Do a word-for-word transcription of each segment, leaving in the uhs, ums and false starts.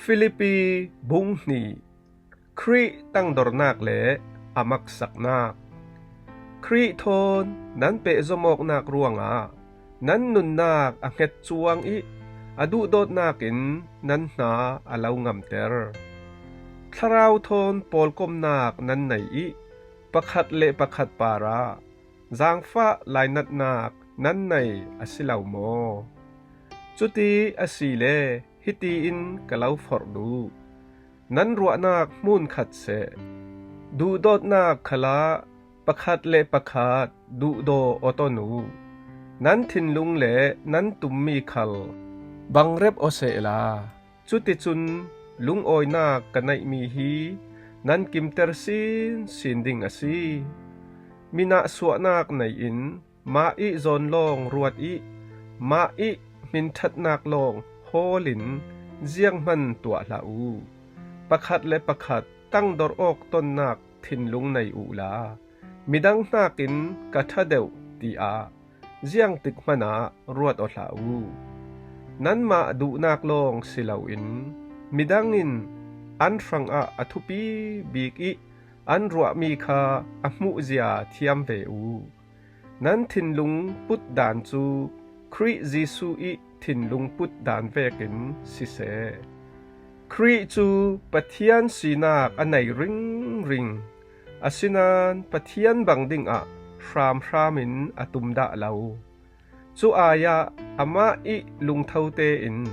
Filipi bung hnih. Khrih tangdornak le a maksaknak. Khrih thawn nan pehzom awknak ruangah nan nunnak a hnget cuang ih a duhdawtnak in nan hna a lo ngamter. Thlarau thawn pawlkomnak nan nei ih pakhat le pakhat parah zaangfah lainatnak nan nei a si lo maw? Cuti a si le hiti in ka lo forh duh. Nan ruahnak hmunkhat seh. Duhdawtnak khalah pakhat le pakhat duhdaw aw ton uh. Nan thinlung le nan tummi khal bangrep aw sehla, cuticun lungawinak ka neihmi hi nan kimter sinsin ding a si. Minah suahnak nei-in mah ih zawn lawng ruat ih mah ih hminṭhatnak lawng hawlin zianghman tuah hlah uh. Pakhat le pakhat tangdor awk tonnak thinlung nei uhla, midang hnakin ka ṭha deuh tiah ziangtik hmanah ruat aw hlah uh. Nanmah duhnak lawng si loin midang in an hrangah a thupi bik ih an ruahmi kha a hmuhzia thiam ve uh. Nan thinlung putdan cu Khrih Jesuh ih thinlung putdan vekin siseh. Khrih cu Pathian sinak a nei ringring, asinain Pathian bang dingah hramhram in a tum dah lo. Cu ai-ah amah ih lungtho tein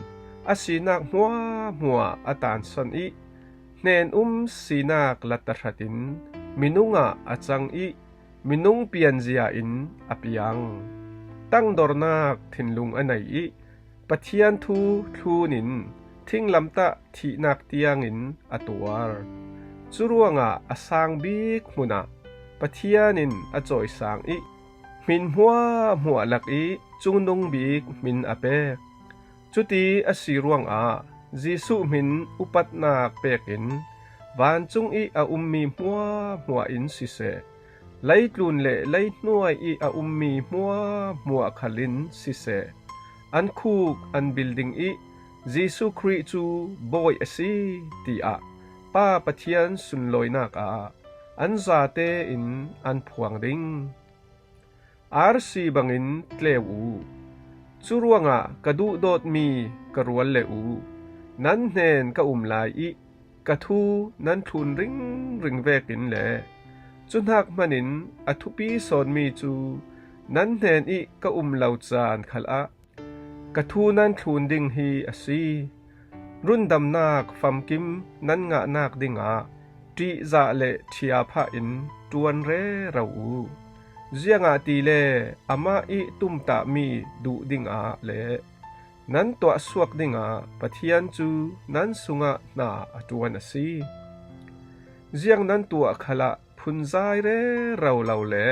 a sinak hmuahhmuah a tanson ih hnen-um sinak la tahratin minung ah a cang ih minung pianzia in a piang. Tangdornak thinlung a nei ih Pathian thu thlun in thinglamtah thihnak tiangin a tuar. Cu ruangah a sang bik hmunah Pathian in a cawisang ih hmin hmuahhmuah lak ih cungnung bik hmin a pek. Cuti a si ruangah Jesuh hmin upatnak pekin vancung ih a ummi hmuahhmuah in siseh, leitlun le leihnuai ih a ummi hmuahhmuah khal in siseh, an khuk an bil ding ih Jesuh Khrih cu Bawi a si tiah Pa Pathian sunlawinak ah an zate in an phuang ding. Arsi bangin tleu uh. Cu ruangah ka duhdawtmi ka rual le uh, nan hnen ka um lai ih ka thu nan thlun ringring vekin le cuhnak hmanin a thupi sawnmi cu nan hnen ih ka um lo caan khalah ka thu nan thlun ding hi a si. Rundamnak famkim nan ngahnak dingah ṭihzah le ṭhiaphah in ṭuan rero uh. Ziangahtile amah ih tumtahmi duh dingah le nan tuahsuak dingah Pathian cu nan sungah hna a ṭuan a si. Ziang nan tuah khalah phunzai rero lo le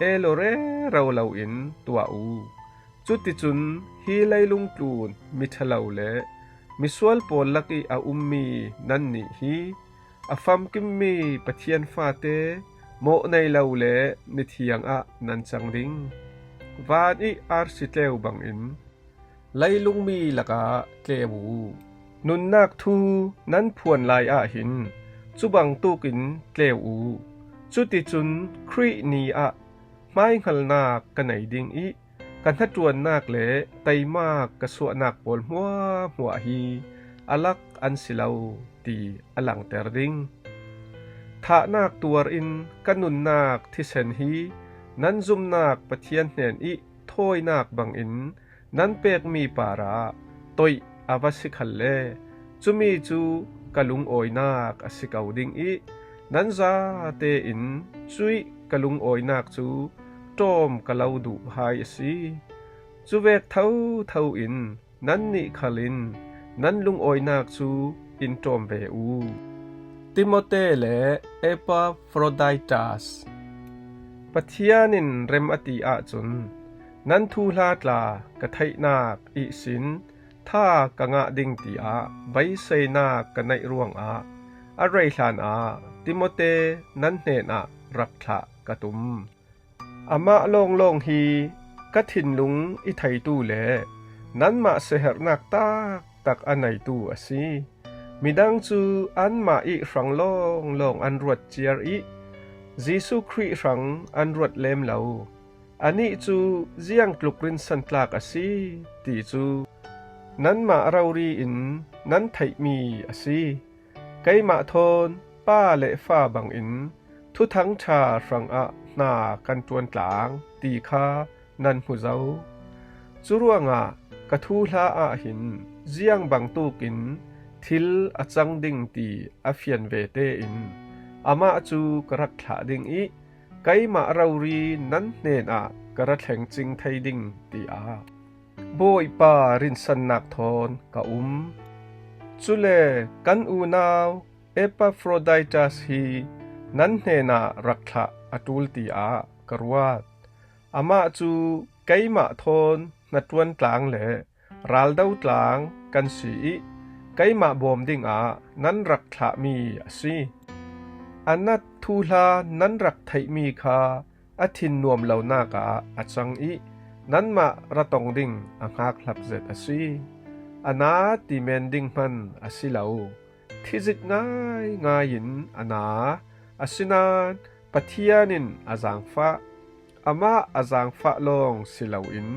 elo rero loin tuah uh. Cuticun hi leilung tlun miṭhalo le misual pawl lakih a ummi nannih hi a famkimmi Pathian fate mawhnei lo le mithiang ah nan cang ding. Van ih arsi tleu bangin leilungmi lakah tleu uh. Nunnak thu nan phuan lai ahhin cu bangtuk in tleu uh. Cuticun Khrih ni ah hmaihngalnak ka nei ding ih ka hnaṭuannak le teimak ka suahnak pawl hmuahhmuah hi a lak an si lo ti a langter ding. Thahnak tuar in ka nunnak thisen hi nan zumnak Pathian hnen ih thawinak bangin nan pekmi parah toih a va si khalle, cumi cu ka lungawinak a si ko ding ih nan zate in cuih ka lungawinak cu ṭawm ka lo duh hai a si. Cuvek thotho in nannih khal in nan lungawinak cu in ṭawm ve uh. Timote le Epafroditas. Pathian in rem a ti ahcun nan thuhla tla ka theihnak ihsin tha ka ngah ding tiah beiseinak ka neih ruangah a rei hlanah Timote nan hnenah rak thlah ka tum. Amah lawnglawng hi ka thinlung i theitu le nanmah siaherhnak taktak a neitu a si. Midang cu anmah ih hrang lawnglawng an ruat ciar ih Jesuh Khrih hrang an ruat lem lo. Anih cu ziangtluk rinsan tlak a si ti cu nanmah rori in nan theihmi a si. Keimah thawn Pa le Fa bangin Thuthang ṭha hrangah hna kan ṭuan tlang ti kha nan hmu zo. Curuangah ka thuhla ah hin ziang bangtuk in thil a cang ding ti a fian ve tein amah cu ka rak thlah ding ih keimah rori nan hnenah ka ra thleng cing thei ding, tiah Bawipa rinsannak thawn ka um. Cule kan unau Epafroditas hi nan hnenah rak thlah a ṭul tiah ka ruat. Amah cu keimah thawn hnaṭuan tlang le raldo tlang kan si ih keimah bawm dingah nan rak thlahmi a si. A nat thuhla nan rak theihmi kha a thin nuam lonak ah a cang ih nanmah ra tong ding a hngak hlap zet a si. A na ti men ding hman a si lo. Thizik ngaingai in a na, asinain Pathian in a zaangfah. Amah a zaangfah lawng si loin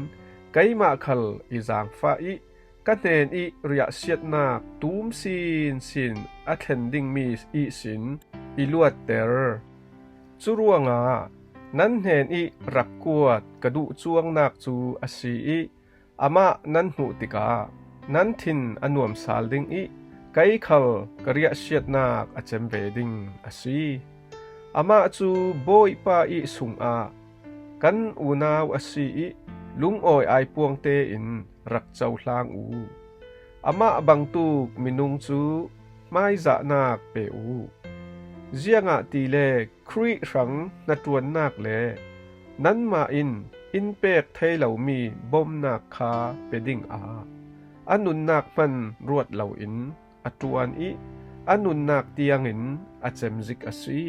keimah khal i zaangfah ih ka hnen ih riahsiatnak tum sinsin a thlen dingmi ihsin i luatter. Curuangah nan hnen ih rak kuat ka duhcuangnak cu a si ih amah nan hmuh tikah nan thin a nuamsal ding ih kei khal ka riahsiatnak a cem ve ding a si. Amah cu Bawipa ih sungah kan unau a si ih lungawi aipuang tein rak cohlang u. Amah bangtuk minung cu hmaizahnak pe u. Ziangahtile Khrih hrang hnaṭuannak le nanmah in in pek thei lomi bawmnak kha pe dingah a nunnak hman ruat loin a ṭuan ih a nunnak tiangin a cem zik a si.